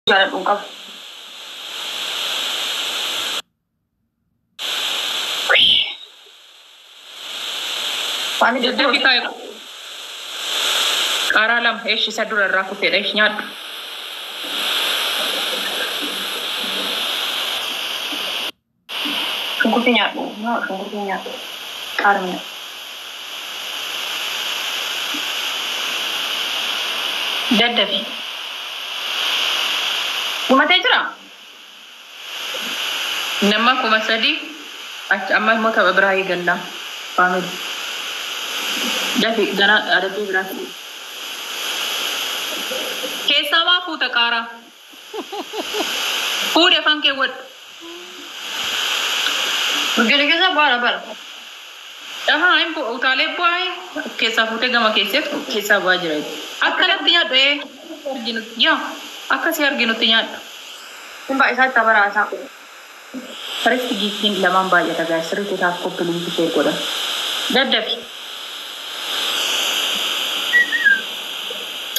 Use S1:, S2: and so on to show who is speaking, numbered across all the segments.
S1: Jaaladhu hin qabu. Waan
S2: Daddafi kaayu. Qaaraa lama eeshi isa dura irraa kufeedha eeshi nyaadhu.
S1: Shunkurtii nyaadhu. Shunkurtii nyaadhu. Qaaraa nyaadhu.
S2: Daddafi.
S1: Dhumatee jira?
S2: Nama 3000 achi amma immoo tapha biraa eegalla. Family. Dafi gana adabbii biraa. Keessaa maa fuuta qaaraa? Fuudhi afaan kee godhu.
S1: Buddeena keessa baala bara.
S2: Ahaa, hin bu'u. Utaalee bu'aa keessaa fuutee gama keessatti keessaa bu'aa jira. Akkanatti nyaadhu arginutti yaa akkasii arginutti nyaadhu.
S1: Kun baay'isaa itti abaraasaa.
S2: First giftiin lamaan baay'ata gaa sirriitti taaf copy link ishee godha. Daddafi.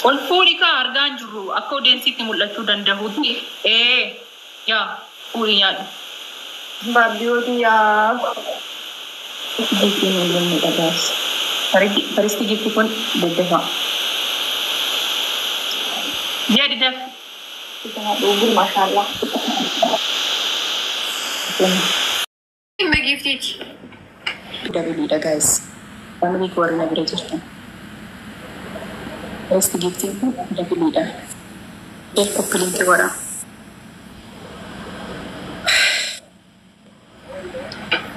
S2: Ol fuudhi kaa argaa hin jirru akka odeessitti mul'achuu danda'utti yaa fuudhi nyaadhu.
S1: Baabbiyooti yaa.
S2: Giftiin hin mul'ata gaas. First gifti kun daddafaa. Jedhi daf.
S1: Dhuguun maashaallah. Dhimma giftiiti.
S2: Doubleiidha guys. Family warri na bira jirtan. First giftiin kun doubleiidha. Share copy link godha.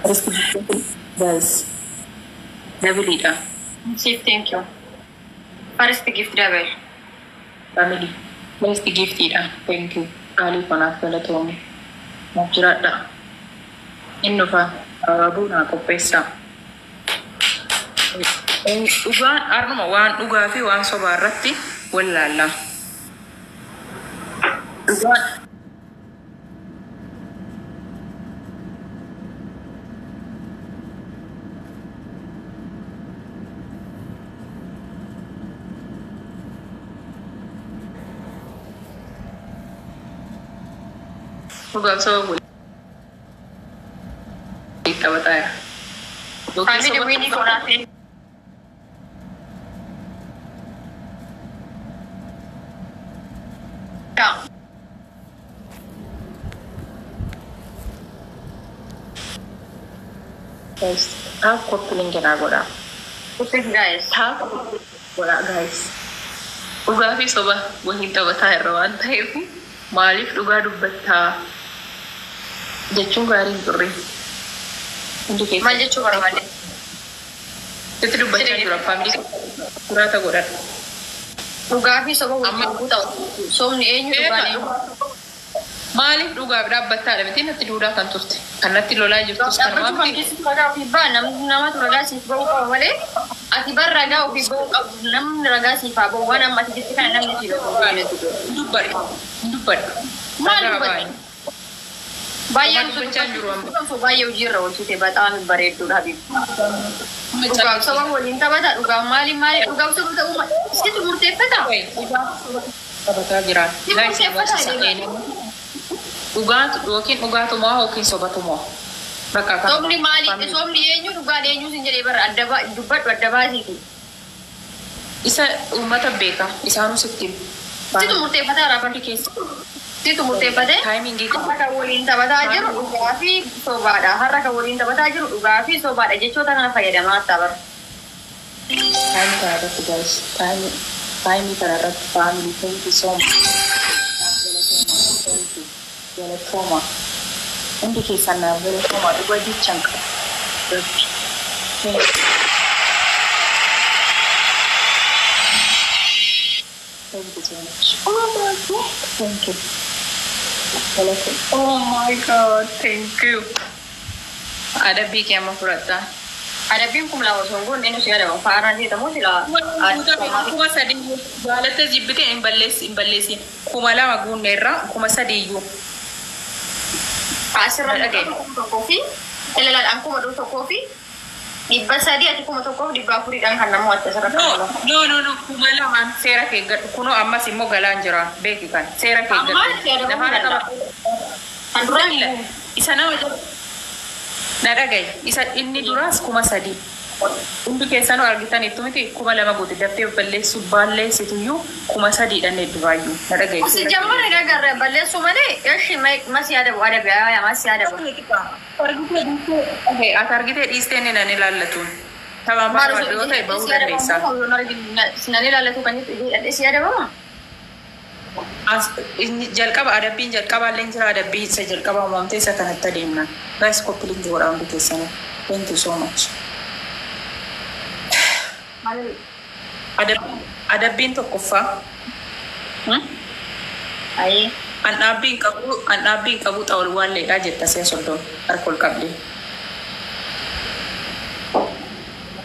S2: First giftiin kun guys doubleiidha.
S1: Siif thank you. First gift double.
S2: Family. First giftiidha. Thank you. Qaalii kanaaf galatoomi. Naaf jiraadha. Inni dhufa. Abaaboo naa qopheessaa. Dhugaan arnuma waan dhugaa fi waan sobaa irratti wal laalla. Dhugaan dhugaaf soba walitti taphataa jira. Yookiin
S1: Family
S2: soba
S1: winii konaafii. Yaa.
S2: Guys, tap copy link naa godhaa.
S1: Guys.
S2: Tap godhaa guys. Dhugaa fi soba waliin taphataa irra waan ta'eef maaliif dhugaa dubbattaa jechuun gaarii hin turre. Hundi
S1: Maal
S2: keessan
S1: jechuu barbaade?
S2: sitti dubbachaa jira family furaata godhadhu.
S1: Dhugaa fi soba
S2: Amma
S1: wajjin guutaa. Sobni eenyu dhugaan eenyu?
S2: Maaliif dhugaaf dhaabbattaadha miti natti duudaa kan turte kan natti lolaa jirtus
S1: Dhaabbachuu
S2: kanumaa
S1: kan
S2: miti.
S1: keessatti ragaa ofii ba'a namni namatu ragaa siif ba'uu qaba malee ati bar ragaa ofii ba'uu qabdu namni ragaa siif haa ba'u waan amma ati jette kana namni siif haa ba'u.
S2: Dubbadhu dubbadhu
S1: Maal
S2: ragaa
S1: dubbatte?
S2: baay'ee.
S1: Baay'ee
S2: Homaa dubbachaa hin jiru amma.
S1: baay'ee hojiirra oolchite bataam bareedduudha habiib. Dhugaaf soba waliin taphata dhugaaf maali maali dhugaaf soba ta'uu situ murteeffata?
S2: Taphataa jira.
S1: Si
S2: Guys,
S1: murteeffata
S2: barsiisa
S1: jedha.
S2: Dhugaatu yookiin dhugaatumoo yookiin sobatumoo. Bakka kana.
S1: Sobni maali? Sobni eenyu dhugaan eenyu sin jedhee bara adda dubbadhu adda baasiiti.
S2: Isa uummata beeka. Isaanuu sitti himu.
S1: Situ murteeffata raafan.
S2: Hundi keessa.
S1: Situ murteeffate.
S2: Timingii
S1: Har'a kan waliin taphataa jiru dhugaa fi sobaadha. Har'a kan waliin taphataa jiru dhugaa fi sobaadha. Jechoota kana fayyadamaa ta'a bara.
S2: Timeii kana irratti guys. Timeii kana irratti family thank you so much. Thank you. Galatooma. Hundi keessan naaf galatooma. Dhugaa jechaan qaba. Rabbi. Thank you. Thank you so much. Oh my God. Thank you. Galatooma. Oh my God. Thank you. Adabbii kee amma fudhadhaa.
S1: Adabbiin 2000 osoo hin goone inni si adaba. Faaraan jedhamu sila.
S2: 3000 jaalatta jibbite hin balleessi hin balleessin. 2000 guunne irraa 3000 iyyuu.
S1: Asirra
S2: Dhaga'e.
S1: 1000 fi ilaalaadhaan 1001 fi 300 ati 1400dhaan kan nama watta sarara.
S2: No, no, no, no, 2000 seera kee gadhu. Kunoo ammas immoo galaan jira. Beeki kan seera kee
S1: Ammaa
S2: gadhu.
S1: itti adabamuu
S2: Lafaana
S1: danda'a.
S2: qaba.
S1: Kan duraan
S2: Isa nama jedhu. Na dhagaye. Isa inni duraas 3000. Hundi keessanuu argitaniittu miti 2000 guute daftee balleessuu balleessituyyuu 3000dhaan duraayyuu. Na dhagaye.
S1: Si jammar hin agarre balleessuu malee eshi masi adabu adabi yaa masi adabu.
S2: Ati argitee dhiistee inni nan ilaallatuun. Taphaan barbaadu yoo ta'e bahuu dandeessa.
S1: Sinan ilaallatu kan jettu hidhadhee si adabama.
S2: As inni jalqaba adabbiin jalqabaallee jira adabbii isa jalqaba uumamtee isa kanatti adeemna. Guys, copy link godhaa hundi keessanuu. Thank you so much. Adabbiin tokkoffaa.
S1: Ayee.
S2: An dhaabbiin qabu an dhaabbiin qabu xawalwaalleedha jetta si'a 30 harka ol qabdee.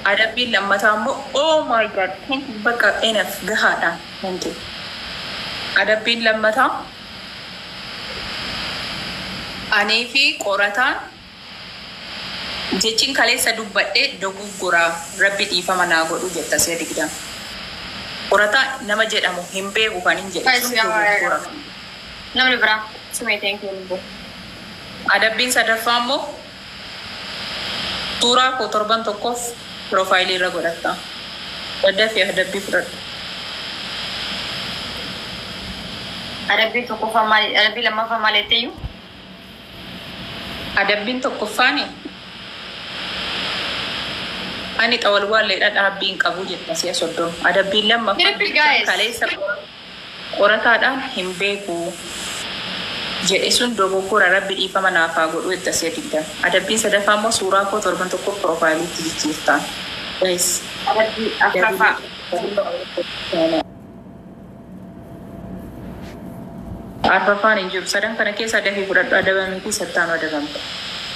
S2: Adabbiin lammataa immoo oh my God, thank you, bakka enough gahaadha. Thank you. Adabbiin lammataa anii fi qorataan jechiin kaleessa dubbadhee dogoggoraa rabbi dhiifama naa godhu jetta si'a 20. Qorataa nama jedhamu hin beeku kan hin jedhe sun dogoggora.
S1: Namni biraa sumee thank you lubbu.
S2: Adabbiin sadaffaa immoo suuraa koo torban tokkoof piroofaayilii irra godhatta. Daddafii adabbii fudhadhu.
S1: Adabbii tokkoffaa maali? Adabbii lammaffaa maali jetteeyyuu?
S2: Adabbiin tokkoffaani ani xawalwaalleedha dhaabbii hin qabu jetta si'a 30. Adabbiin lammaffaan
S1: Triple guys.
S2: kaleessa qorataadhaan hin beeku jedhe sun dogoggora rabbi dhiifama naaf haa godhu jetta si'a 20. Adabbiin sadaffaa immoo suuraa koo torban tokkoof piroofaayiliitti jijjiirta. Guys.
S1: Adabbii afuraffaa.
S2: Arfaffaan hin jiru. Sadan kana keessa dafii fudhadhu adabamii fi sattaanu adabamta.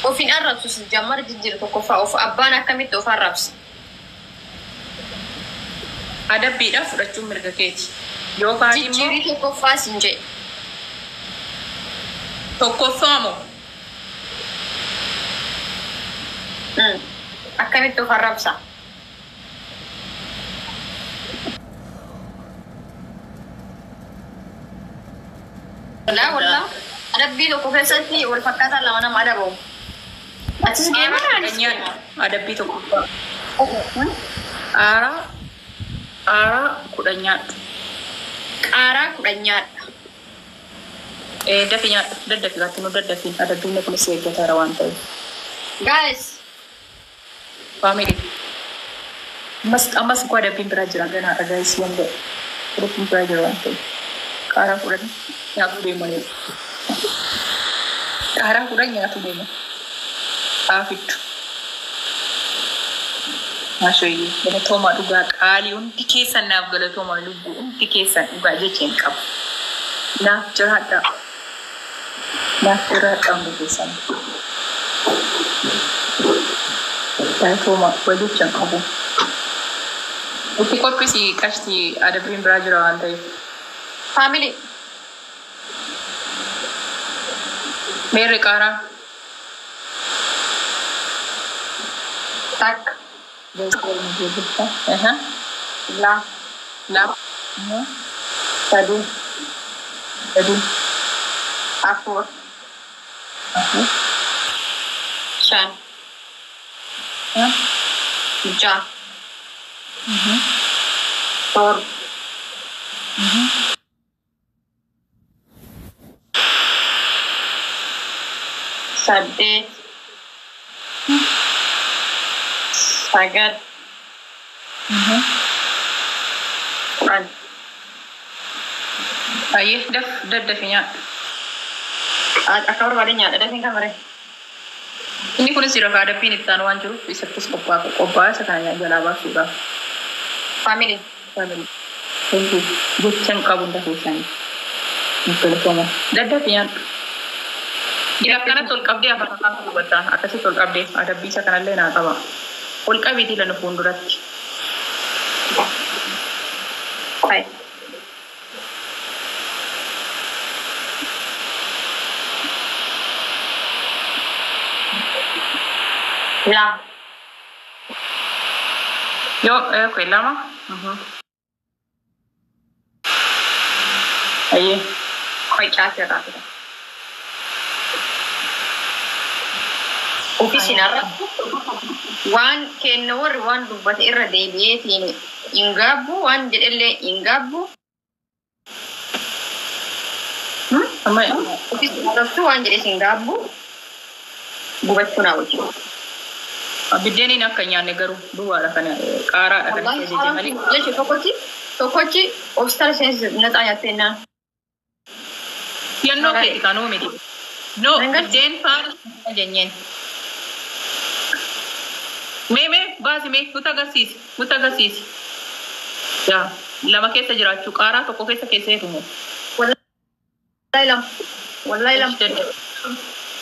S1: Ofiin arrabsu si jammar jijjiiru tokkoffaa of abbaan akkamitti of arrabsa?
S2: Adabbiidhaaf fudhachuun mirga keeti. Yookaan immoo
S1: Jijjiirii tokkoffaa sin jedhe.
S2: Tokkoffaa moo
S1: Akkamitti of arrabsa? Wallaa wallaa adabbii tokko keessatti wal fakkaataan lama nama adabamu. Atis geema anis geema.
S2: Adabbii tokkoffaa. Qaaraa 10 nyaadhu.
S1: Qaaraa 10 nyaadha.
S2: Dafi nyaadhu. Daddafi gaatti nu daddafi. Adabbiin kunis eeggataara waan ta'eef.
S1: Guys.
S2: Family. Ammas koo adabbiin biraa jira ganaadha guys yoon godhe. Adabbiin biraa jira waan ta'eef. Qaaraa 10 nyaatu deemanii. Qaaraa 10 nyaatu deeman. Xaafiddu. Maashoyyee galatoomaa dhugaa qaalii hundi keessan naaf galatoomaa lubbuu hundi keessan dhugaa jecha hin qabu. Naaf jiraadhaa. Naaf jiraadhaa hundi keessan. Galatoomaa dhugaa jecha hin qabu. Itti qophisi qashti adabbiin biraa jira waan ta'eef.
S1: Family.
S2: Meerri qaaraa?
S1: Takka.
S2: Aha.
S1: Lama.
S2: Lama.
S1: Sadi.
S2: Sadi.
S1: Afur.
S2: Afur.
S1: Shan. Ja'a. Torba. 8. 9. 10.
S2: Ayyee daf daddafi nyaadhu.
S1: Akka barbaade nyaadha dafiin kan bare.
S2: Inni kunis jira adabbiin itti aanu waan jiruuf isattis qophaa'aa isa kana jalaa baasuudhaaf.
S1: Family.
S2: Family. Thank you. Jecha hin qabu hunda keessanii. Galatooma. Daddafi nyaadhu. Ila akkanatti ol qabdee afaan afaan dubbata. Akkasitti ol qabdee adabbii isa kanallee naa qaba. Ol qabiitii lanu fuulduratti.
S1: Hai. Lama.
S2: Yoo okay, 2. Ayyee.
S1: Qoy caafii irraa fida. Ofii sin arrabsu waan kenna warri waan dubbate irra deebi'eetiin hin gaabbu, waan jedhellee hin gaabbu.
S2: Amma
S1: Ofii sin arrabsu, waan jedhes hin gaabbu, gubachuu naa wajjin.
S2: Biddeeniin akka hin nyaanne garuu duwwaadha kana, qaaraadha kan
S1: Wallahi
S2: itti ajaje malee.
S1: Jechuun tokkochi hospitaala seensi naxaa nyaattee naan.
S2: Filannoo keeti kan miti. No, biddeen faana jenneen. Mee mee baasi, mee nutti agarsiisi, nutti agarsiisi. Yaa 2 keessa jiraachuu, qaaraa tokko keessa keesseetu moo.
S1: Wallahi 2. Wallahi 2.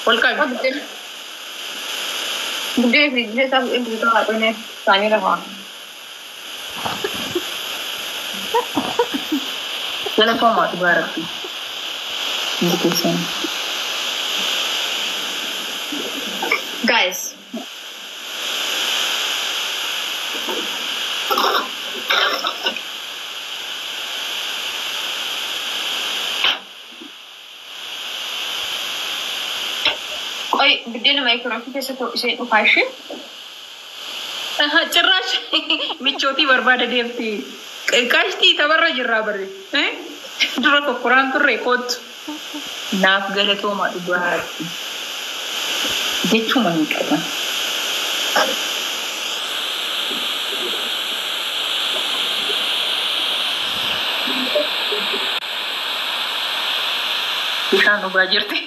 S2: Ol qabi.
S1: Buddeen. Buddeen firiijii keessaa fuudhee bitaa haadhonee isaanii lafaa.
S2: Galatoomaa dhugaa rabbii. Hundi keessan.
S1: Guys. Qoy, buddeena maayikiroofi keessatti isheen dhufaa ishee.
S2: Cirraash michootii barbaada deemti. Qashtii tabarra jirraa barre. Dura kokkoraan turre, kootu. Naaf galatoomaa dhugaa rabbii. Jechuma hin qaban. Bishaan dhugaa jirti.